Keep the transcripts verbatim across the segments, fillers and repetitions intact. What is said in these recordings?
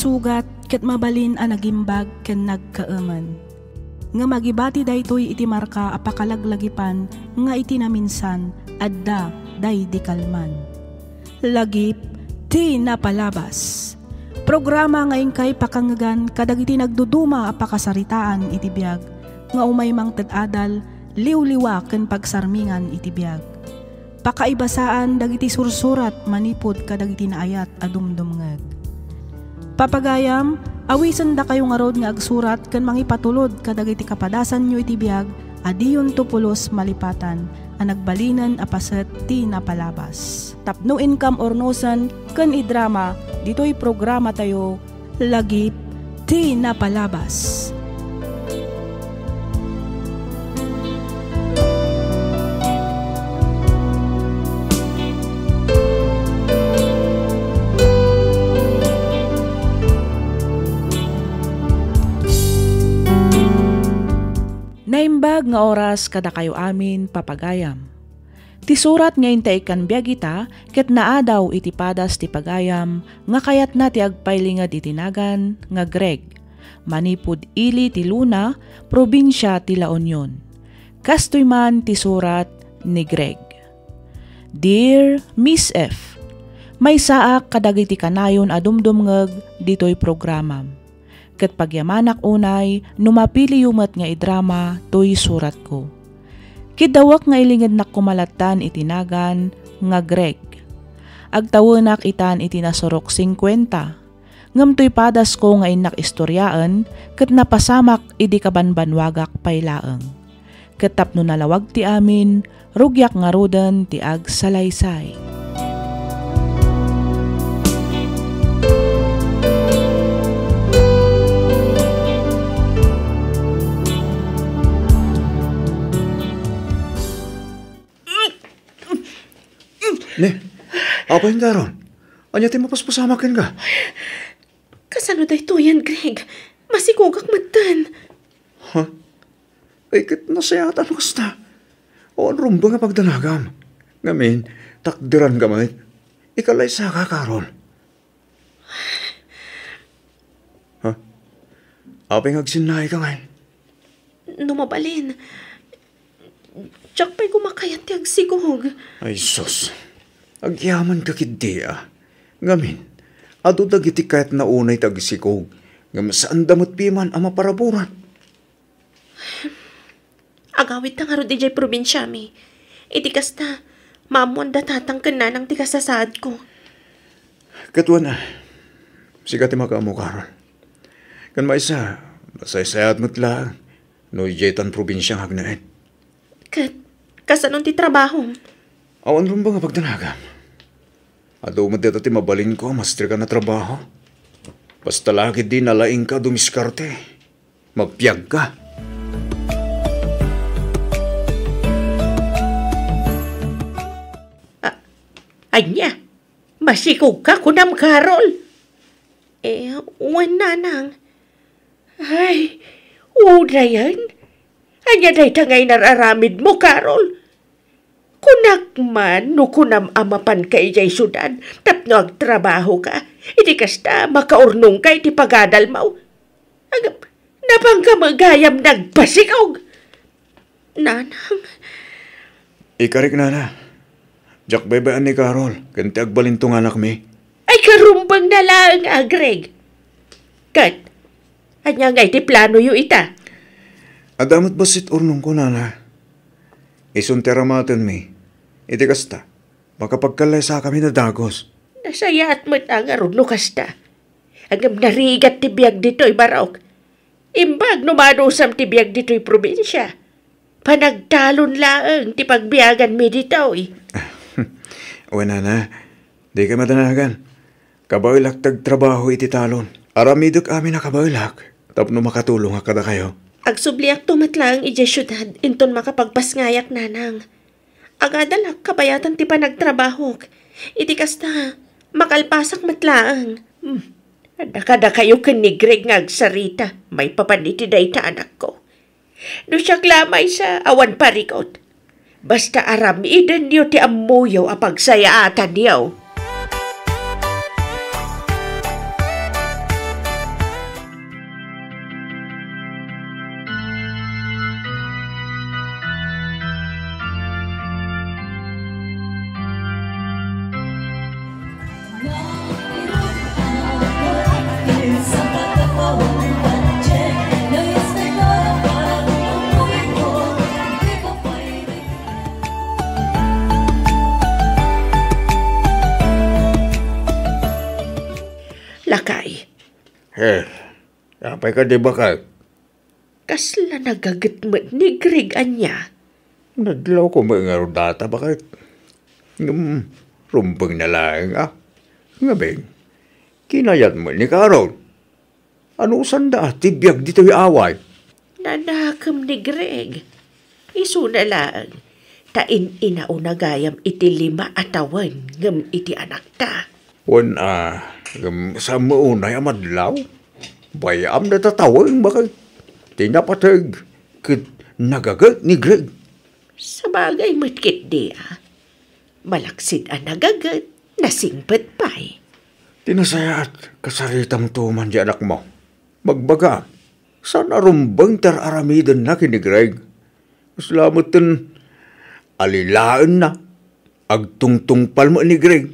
Sugat ket mabalin a nagimbag ken nagkaemen. Ngem agibati daytoy iti marka a pakalaglagipan nga iti naminsan, adda daydi kalman. Lagip ti napalabas. Programa nga inkay pakangngegan kadagiti nagduduma a pakasaritaan iti biag nga umay mangted adal, liwliwa ken pagsarmingan iti biag. Pakaibasaan dagiti sursurat manipud kadagiti naayat a dumdumngeg. Papagayam, awisendakayo ngarud nga agsurat ken mangipatulod kadagiti kapadasanyo iti biag a diyonto pulos malipatan a nagbalinen a paset ti napalabas. Tapno inkam urnosen ken idrama ditoy programatayo, Lagip ti Napalabas. Naimbag nga oras kadakayo amin, papagayam. Ti surat nga inta ikkan biag ita ket naadaw iti padas ti pagayam nga kayatna ti agpailinged iti nagan nga Greg, manipud ili ti Luna, probinsia ti La Union. Kastoy man ti surat ni Greg. Dear Miss F, maysaak kadagiti kanayon a dumdumngeg ditoy programam. Ket pagyamanak unay no mapiliyo met nga idrama toy suratko. Kiddawek nga ilingednak koma lattan iti nagan nga Greg. Agtawenak itan iti nasurok singkuenta, ngem toy padasko nga innak istoriaen ket napasamak idi kabanbanwagak pay laeng. Ket tapno nalawag ti amin, rugiak ngaruden ti agsalaysay. Ne, apay nga, Carol? Ania ti mapaspasamak kenka? Kasano daytoyen, Greg? Masikogak metten. Ha? Ay, ket nasayaat no kasta. Awan rumbeng a pagdanagam. Ngamin, takderanka met. Ikalaysaka, Carol. Ha? Apay nga agsinnaika ngay? No mabalin, diak pay koma kayat ti agsikog. Ay, sus. Agyamanak ketdi a. Ngamin, adu dagiti kayatna unay ti agsikog, ngem saanda met piman a maparaburan. Agawidta ngarud idiay probinsiami. Iti kasta, maammoanda tatang ken nanang ti kasasaadko. Ket wen a, sika ti makaammo, Carol. Ken maysa, masaysayaat met laeng no idiay tan probinsia nga agnaed. Ket, kasano ti trabahom? Awan rumbeng a pagdanagam. Adu met dayta ti mabalinko a masterkan a trabaho. Basta la ketdi nalaingka a dumiskarte. Magbiagka. A-, ania? Masikogka kunam, Carol? Eh, wen, nanang. Ay, unayen? Ania dayta nga inar-aramidmo, Carol? Kunak man no kunam a mapanka idiay siudad tapno agtrabahoka. Idi kasta, makaurnongka iti pagadalmo. Agam, napanka met gayam nagpasikog. Nanang. Ikarik, nana. Diak baybay-an ni Carol, ken ti agbalinto nga anakmi. Ay, karumbengna laeng a, Greg. Ket, ania ngay ti planoyo ita? Adda met bassit urnongko, nana. Isun ti aramatenmi. Iti kasta, makapagkallaysakami a dagus. Nasayaat met a ngarud no kasta. Ngem narigat ti biag ditoy, barok. Imbag no madusam ti biag ditoy probinsia. Panagtalon laeng ti pagbiaganmi ditoy. Wen, nana, dika madanagan. Kabaelak ti agtrabaho iti talon. Aramidek amin a kabaelak tapno makatulongak kadakayo. Agsubliakto met laeng idiay siudad inton makapagpasngayak, nanang. Agadalak kabayatan ti panagtrabahok. Iti kasta, makalpasak met laeng. Hmm. Adda kadakayo ken ni Greg nga agsarita maipapan iti dayta anakko. No siak la maysa, awan parikut. Basta aramidenyo ti ammoyo a pagsayaatanyo. lakay. Eh, apay kadi, baket? Kasla nagaget met ni Greg ania? Nadlawko met ngarud dayta, baket. Ngem, rumbengna laeng, a. Ngamin, kinayat met ni Carol. Anusanda ti biag ditoy away? Nanakem ni Greg. Isuna laeng, ta in-inauna gayam iti lima a tawen ngem iti anakta. Wen a, ngem saan met unay a madlaw? Bay-am dayta tawen, baket. Ti napateg ket nagaget ni Greg. Sabagay met ketdi a. Malaksid a nagaget, nasingpet pay. Ti nasayaat, kasaritamto man di anakmo. Bagbaga, saan a rumbeng ti ar-aramidenna ken ni Greg. Kasla metten alilaenna, agtungtungpal met ni Greg.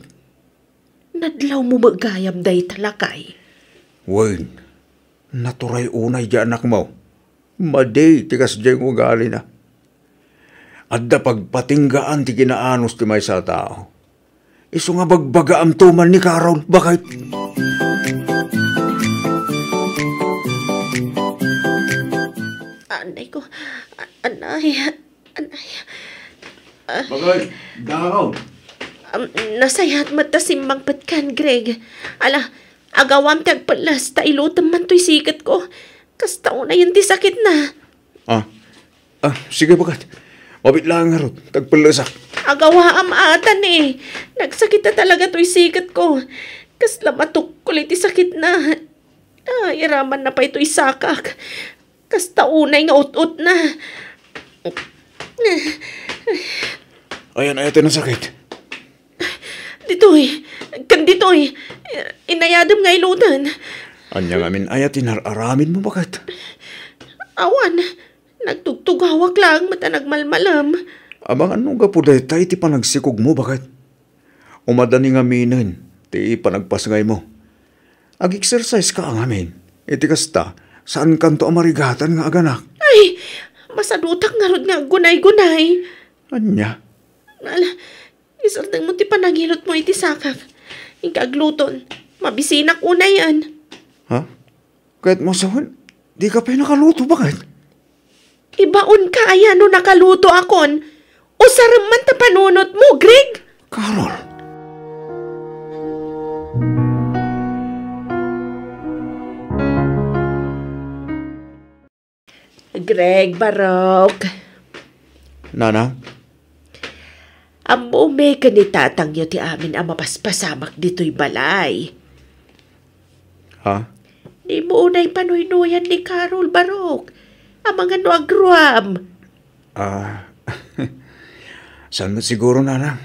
Nadlawmo met gayam dayta, lakay. Wen, naturay unay di anakmo. Madi ti kasdiay nga ugalina. Adda pagpatinggaan ti kinaanus ti maysa a tao. Isu nga bagbagaamto man ni Carol, baket. Anay ko, a-, anay, anay. Ah. Baket, dakaw. Am, nasayaat met ta simmangpetkan, Greg. Ala, agawam ti agpelles ta ilutem man toy siketko. Kasta unayen ti sakitna. Ah, Ah, sige, baket. Mabiit laeng ngarud, tagpellesak. Agawaam atan eh. Nagsakit a talaga toy siketko. Kasla matukkol iti sakitna. Ah, iramanna pay toy sakak. Kasta unay nga ut-utna. Ayan, ayan, ti nasakit. Ditoy, ken ditoy. Inayadem nga iluten. Ania ngamin aya ti nar-aramidmo, baket? Awan, nagtugtugawak laeng met a nagmalmalem. Amangan no gapu dayta iti panagsikogmo, baket? Umadani ngaminen ti panagpasngaymo. Ag-exercise ka ngamin. Iti kasta, saankanto a marigatan nga aganak. Ay, masadutak ngarud nga aggunay-gunay. Ania? Ala, isardengmo ti panangilutmo iti sakak. Inka agluton. Mabisinak unayen. Ha? Kayatmo a sawen, dika pay nakaluto, baket? Ibaonka aya no nakalutoakon? Usarem man ta panunotmo, Greg! Carol! Greg, Barok. Nana? Ammom ken ni tatangyo ti amin a mapaspasamak ditoy balay. Ha? Dimo unay panuynoyan ni Carol, Barok. Amangan no agruam. Ah, saan met siguro, Nanang?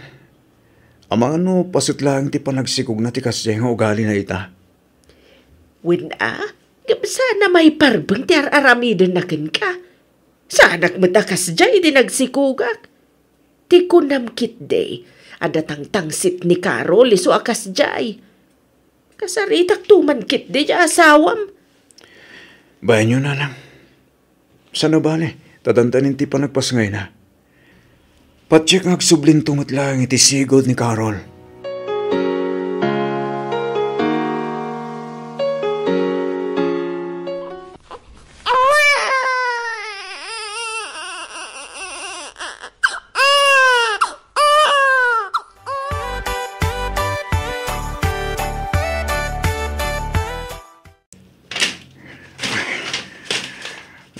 Amangan no paset laeng ti panagsikogna ti kasdiay nga ugalina ita. Wen a, ngem saan a maiparbeng ti ar-aramidenna kenka. Saanak met a kasdiay ti nagsikogak. Ti kunam ketdi, adda tangtangsit ni Carol isu a kasdiay. Kasaritakto man ketdi ti asawam. Bayanyo, Nanang. Saan a bale, ta dandanin ti panagpasngayna. Patiek nga agsublinto met laeng iti sigud ni Carol.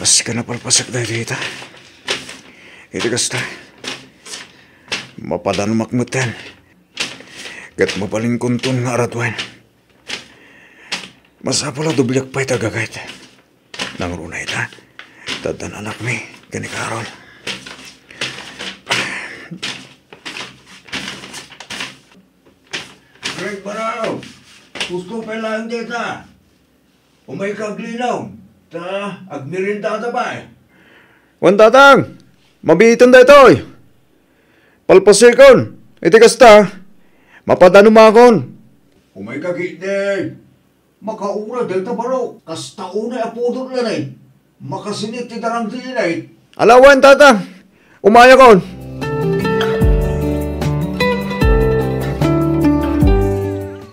Kas ka napalpasak dayta. Iti kasta, mapadanumak metten. Ket mabalinkonton nga aratuen. Masapul a dobliak pay ti agaget. Nangruna ita, ta addan anakmi ken ni Carol. Greg Barao, pusko pay laeng dayta. Umayka aglinaw, ta agmeriendata pay. Wen, Tatang, mabiiten daytoy. Palpasekon, iti kasta, mapadanumakon. Umayka ketdi. Makaura dayta baro, kasta unay a pudot laeng. Makasinit ti darang ti init. Ala wen, Tatang. Umayakon.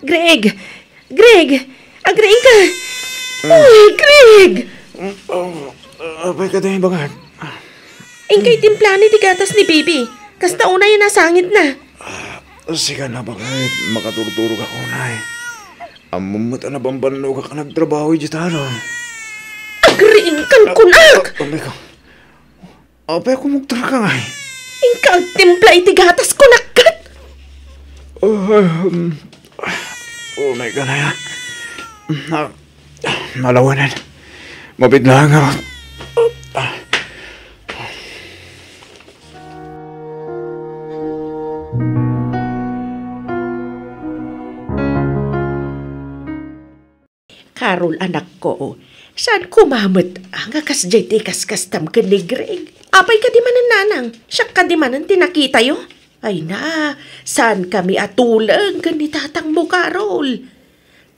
Greg! Greg! Agriingka! Uy, Greg! Mm, oh, apay kadi, baket? Inka itimplami ti gatas ni baby. Kasta unay a nasangitna. Ah, sige na, baket. Makaturturogak unay. Ammom met a nabambannogak a nagtrabaho idiay talon. Agriingkan kunak! Ah, ah, amay ko. Apay a kumugtarka ngay? Inka agtimpla iti gatas, kunak ket. Ah, um, unay ka na ya. Na, nalawanan. Mabit lang ako. Carol, anakko, saan koma met nga kasdiay ti ikaskastam ken ni Greg? Apay kadi manen, nanang? Siak kadi manen ti nakitayo? Ay na, saan kami a tuleng ken ni tatangmo, Carol?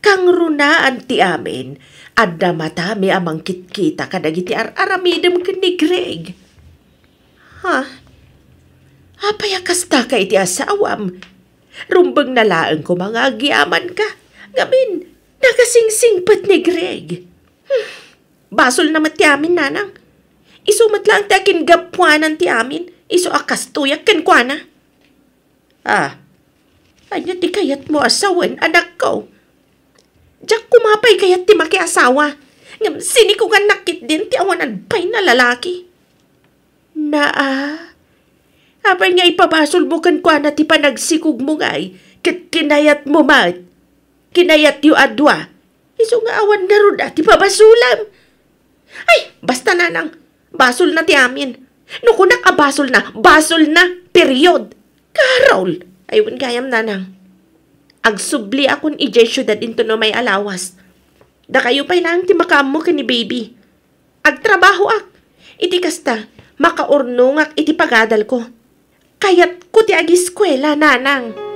Kangrunaan ti amin, adda matami a mangkitkita kadagiti ar-aramidem ken ni Greg. Ha? Apay a kasta ka iti asawam? Rumbeng na laeng koma nga agyaman ka. Ngamin, nakasingsingpet ni Greg. Hmm. Basol na met ti amin, nanang. Isu met laeng ti akingapuanan ti amin. Isu a kastoyak kenkuana. Ah, ania ti kayatmo a sawen, anakko? Diak koma pay kayat ti makiasawa. Ngem sinikugannak ketdin ti awanan pay a lalaki. Naa, apay nga ipabasolmo kenkuana ti panagsikogmo ngay, ket kinayatmo met? Kinayatyo a dua, isu nga awan ngarud a ti pabasolem. Ay, basta, nanang, basolna ti amin. No kunak a basolna, basolna, period. Carol! Ay, wen gayam, nanang. Agsubliakon idiay siudad inton umay a lawas. Dakayo pay laeng ti makaammo ken ni baby. Agtrabahoak. Iti kasta, makaurnongak iti pagadalko. Kayatko ti agiskuela, nanang.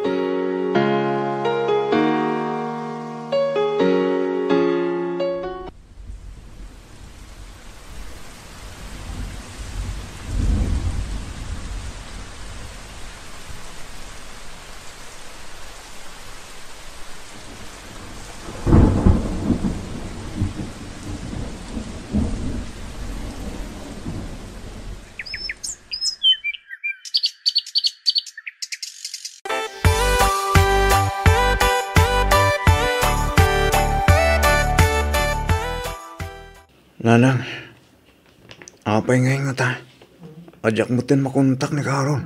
Nanang, apay ngay ngata? Diak metten makontak ni Carol.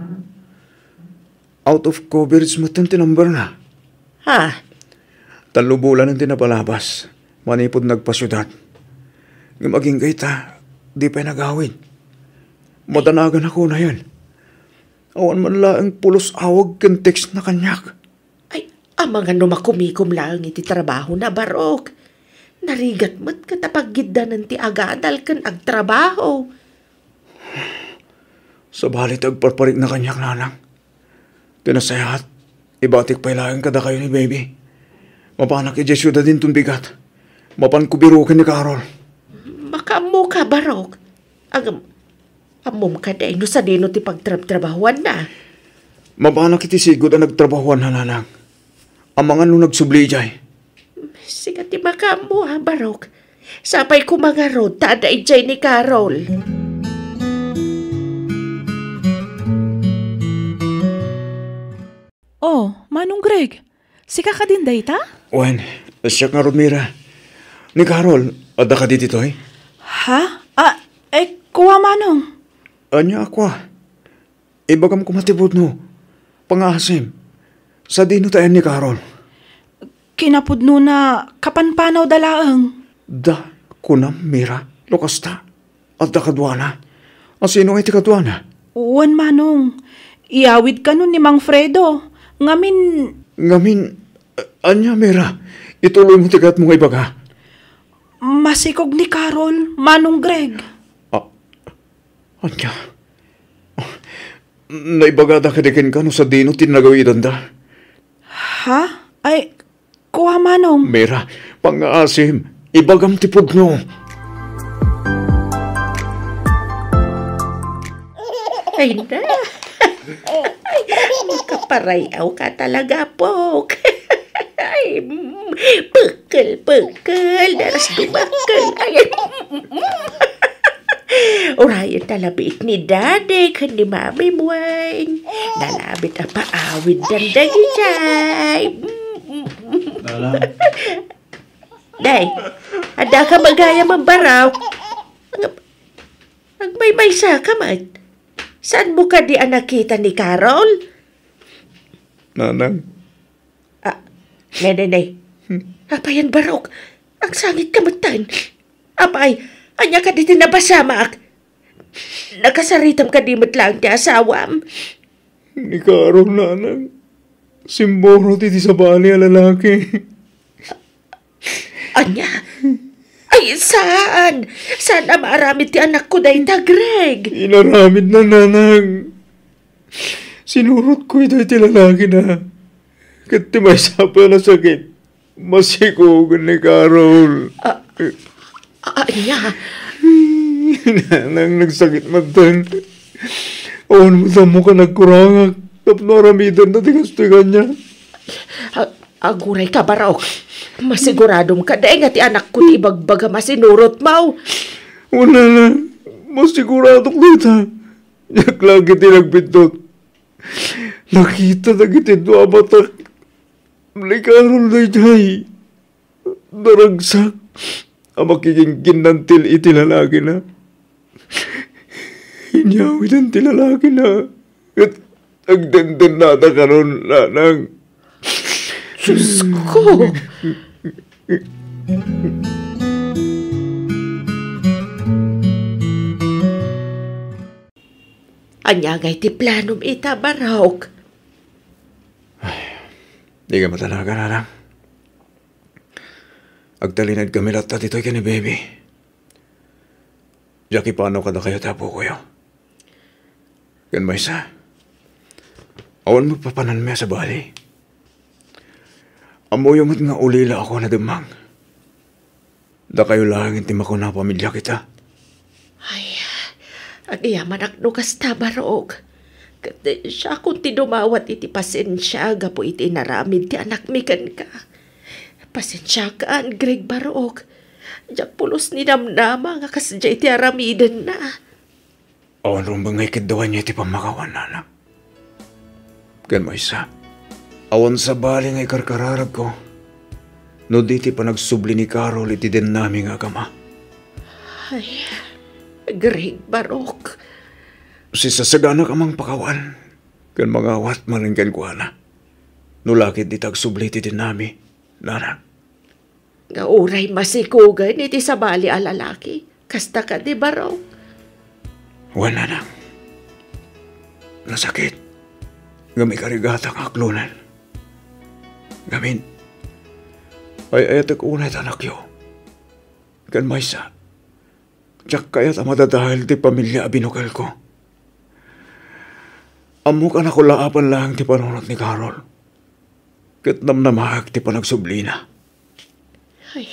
Out of coverage metten ti number na. Ha? Tallo bulanen ti napalabas manipud nagpasiudad. Ngem agingga ita, di pay nagawid. Madanagan ako na yan. Awan man laeng pulos awag ken text na kaniak. Ay, amangan no makumikom laeng iti trabaho na, Barok. Narigat met ket apaggiddanan ti agadal ken agtrabaho. Sabali ti agparparikna kaniak, nanang. Ti nasayaat, ibatik pay laeng kadakayo ni baby. Mapanak idiay siudad inton bigat. Mapanko biroken ni Carol. Makaammoka, Barok. Agam, ammom kadi no sadino ti pagtrabtrabahuanna? Mapanak iti sigud a nagtrabahuanna, nanang. Amangan no nagsubli idiay. Sika ti makaammo, a, Barok. Sapay koma ngarud ta adda idiay ni Carol. Oh, Manong Greg, sika kadin dayta? Wen, siak ngarud, Mira. Ni Carol, adda kadi ditoy? Ha? Ah, eh, kua, Manong. Ania a kua? Ibagam koma ti pudno. Pangngaasim. Sadino ti ayan ni Carol? Kinapudnona, kapanpanawda laeng. Da, kunam, Mira, no kasta, adda kaduana. A, sino ngay ti kaduana? Wen, Manong. Iyawid kano ni Mang Fredo. Ngamin, Ngamin, a-, ania, Mira? Ituloymo ti kayatmo nga ibaga. Masikog ni Carol, Manong Greg. A-, Ania? Naibagada kadi kenka no sadino ti nagawidanda? Ha? Ay, kua, Manong. Mira, pangngaasim, ibagam ti pudno. Ay na. Ay, makaparay-aw ka talaga, Pok. Ay, Mm, pekkel, pekkel, daras dumakkel. Ay, mm, mm, mm. Urayen ta labiit ni Daddy ken ni Mami Mueng. Nalabit a paawiddan dagitay. Mm, mm, mm. Nanang. Day, adda ka magayam a barok. Ag-, agmaymaysa ka met. Saanmo kadi a nakita ni Carol? Nanang. Ah, ne, ne, ne. Hmm. Apay a barok? Agsangit ka metten. Apay, ania kadi ti napasamak? Nakasaritam kadi met laeng ti asawam? Ni Carol, nanang. Simmurot iti sabali a lalaki. Ania? Ay, saan? Saan a maaramid ti anakko dayta, Greg? Inaramidna, nanang. Sinurotko ita iti lalakina. Ket ti maysa pay a nasakit, masikugen ni Carol. Ah, ah, ania? Nanang, nagsakit metten. Awan met ammok a nagkurangak tapno aramidenna ti kastoy kaniak. Ah, aguray ka, barok. Masiguradom kadi nga ti anakko ti ibagbagam a sinurotmo? Wen, nanang, masiguradok dayta. Diak la ketdi nagbiddut. Nakita dagiti dua a matak ni Carol daydiay. Naragsak a makigingginnantil iti lalakina. Inyawiden ti lalakina ket agdendennada kanon, nanang. Diosko! Ania ngay ti planom ita, barok? Ay, di ka matanagan, nanang. Agtalinaed kami latta ditoy ken ni Baby. Diak ipano kadakayo ti apokoyo. Ken maysa, awan met papananmi a sabali. Ammoyo met nga ulilaak a nademmang. Dakayo laeng ti makuna a pamiliak ita. Ay, agyamanak no kasta, barok. Ket siakon ti dumawat iti pasensia gapu iti inaramid ti anakmi kenka. Pasensiakan, Greg, barok. Diak pulos ni namnama nga kasdiay ti aramidenna. Awan rumbeng nga ikiddawanyo iti pammakawan, nanang. Ken maysa, awan sabali nga ikarkararagko no di ti panagsubli ni Carol iti dennami nga agama. Ay, Greg, barok. Sisasaganak a mangpakawan ken mangawat manen kenkuana no la ketdi ti agsubli iti dennami, nanang. Nga uray masikugen iti sabali a lalaki, kasta kadi, barok? Wen, nanang. Nasakit. Ngem ikarigatak nga aklonen. Ngamin, ay-ayatek unay ti anakyo. Ken maysa, diak kayat a madadael ti pamilia a binukelko. Ammok a nakulaapan laeng ti panunot ni Carol. Ket namnamaek ti panagsublina. Ay,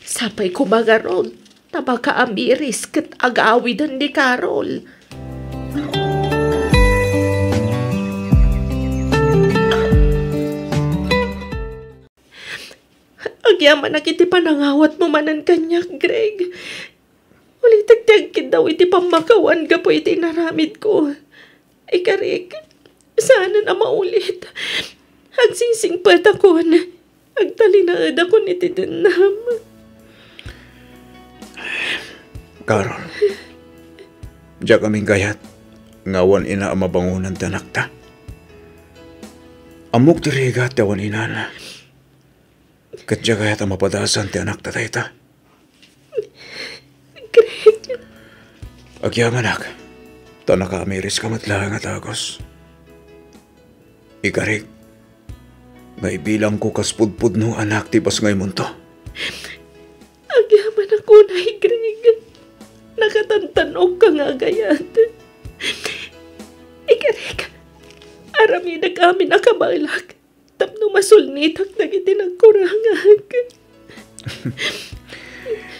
sapay koma ngarud ta makaamiris ket agawiden ni Carol. Agyamanak iti panangawatmo manen kaniak, Greg. Ulitek ti agkiddaw iti pammakawan gapu iti inaramidko. Ikarik, saanen a maulit. Agsisingpetakon. Agtalinaedakon iti dennam. Carol, diak amin kayat nga awan ina a mabangonan ti anakta. Ammok ti rigat ti awan inana. Ket diak kayat a mapadasan ti anakta dayta. Greg. Agyamanak, ta nakaamiriska met laeng a dagus. Ikarik, nga ibilangko kas pudpudno a anak ti pasngaymonto. Agyamanak unay, Greg. Nakatantan-okka nga agayat. Ikarik, aramidek amin a kabaelak tapno masulnitak dagiti nagkurangak.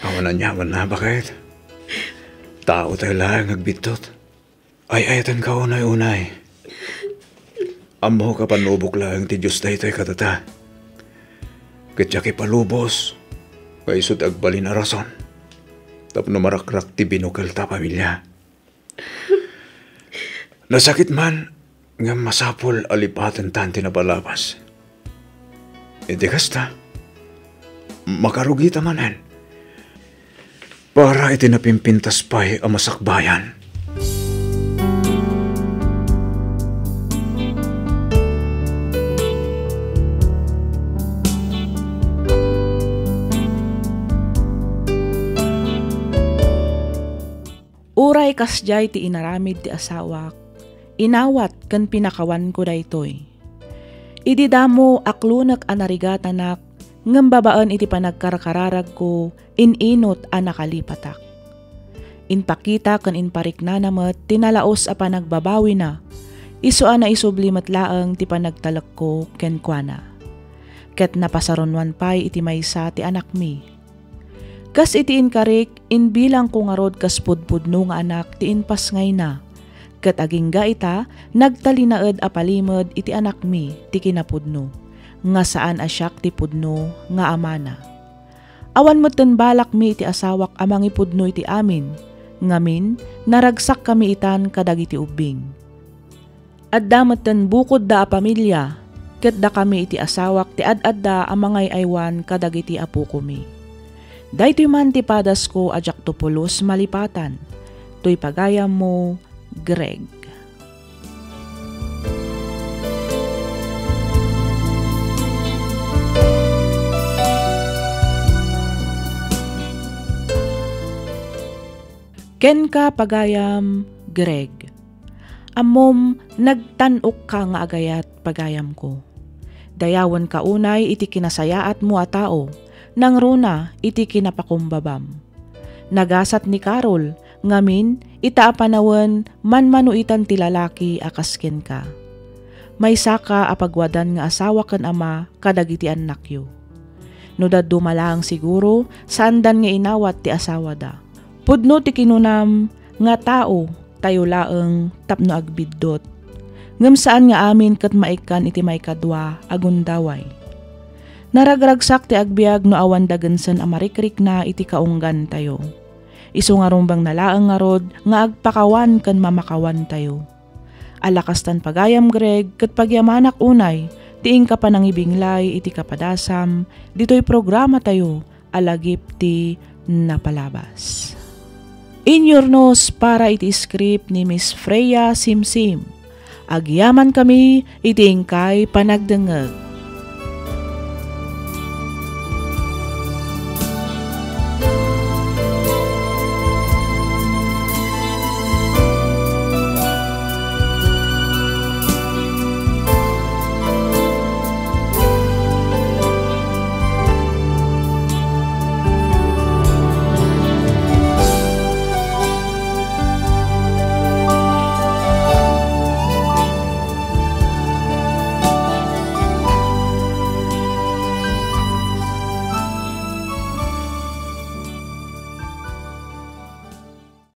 Awan aniamanna, baket. Taotayo laeng agbiddut. Ay-ayatenka unay-unay. Ammok a pannubok laeng ti Dios daytoy kadata. Ket diak ipalubos nga isu ti agbalin a rason tapno marakrak ti binukel ta a pamilia. Nasakit man, ngem masapul a lipatentan ti napalabas. Iti kasta, makarugita manen para iti napimpintas pay a masakbayan. Uray kasdiay ti inaramid ti asawak, inawat ken pinakawanko daytoy. Idi damo, aklonek a narigatanak, ngem babaen iti panagkarkararagko, in-inut a nakalipatak. Inpakita ken inpariknana met ti nalaus a panagbabawina, isu a naisubli met laeng ti panagtalekko kenkuana. Ket napasarunoan pay iti maysa ti anakmi. Kas iti inkarik, inbilangko ngarud kas pudpudno nga anak ti impasngayna. Ket agingga ita, nagtalinaed a palimed iti anakmi ti kinapudno, nga saan a siak ti pudno nga amana. Awan metten balakmi iti asawak a mangipudno iti amin, ngamin, naragsakkami itan kadagiti ubbing. Adda metten bukodda a pamilia, ket dakami iti asawak ti ad-adda a mangay-aywan kadagiti apokomi. Daytoy man ti padasko a diakto pulos malipatan. Toy pagayammo, Greg. Kenka, pagayam, Greg. Ammom, nagtan-okka nga agayat, pagayamko. Dayawenka unay iti kinasayaatmo a tao, nangruna iti kinapakumbabam. Nagasat ni Carol, ngamin, ita a panawen, manmano itan ti lalaki a kas kenka. Maysaka a pagwadan nga asawa ken ama kadagiti annakyo. No dadduma laeng siguro, saandan nga inawat ti asawada. Pudno ti kinunam nga tao tayo laeng tapno agbiddut. Ngem saan nga amin ket maikkan iti maikadua a gundaway. Naragragsak ti agbiag no awan dagensen a marikrikna iti kaunggantayo. Isu nga rumbengna laeng ngarud nga agpakawan ken mamakawantayo. Alakastan pagayam, Greg, ket pagyamanak unay ti inka panangibinglay iti kapadasam ditoy programatayo a Lagip ti Napalabas. Inyurnos para iti script ni Miss Freya Simsim. Agyamankami iti inkay panagdengngeg.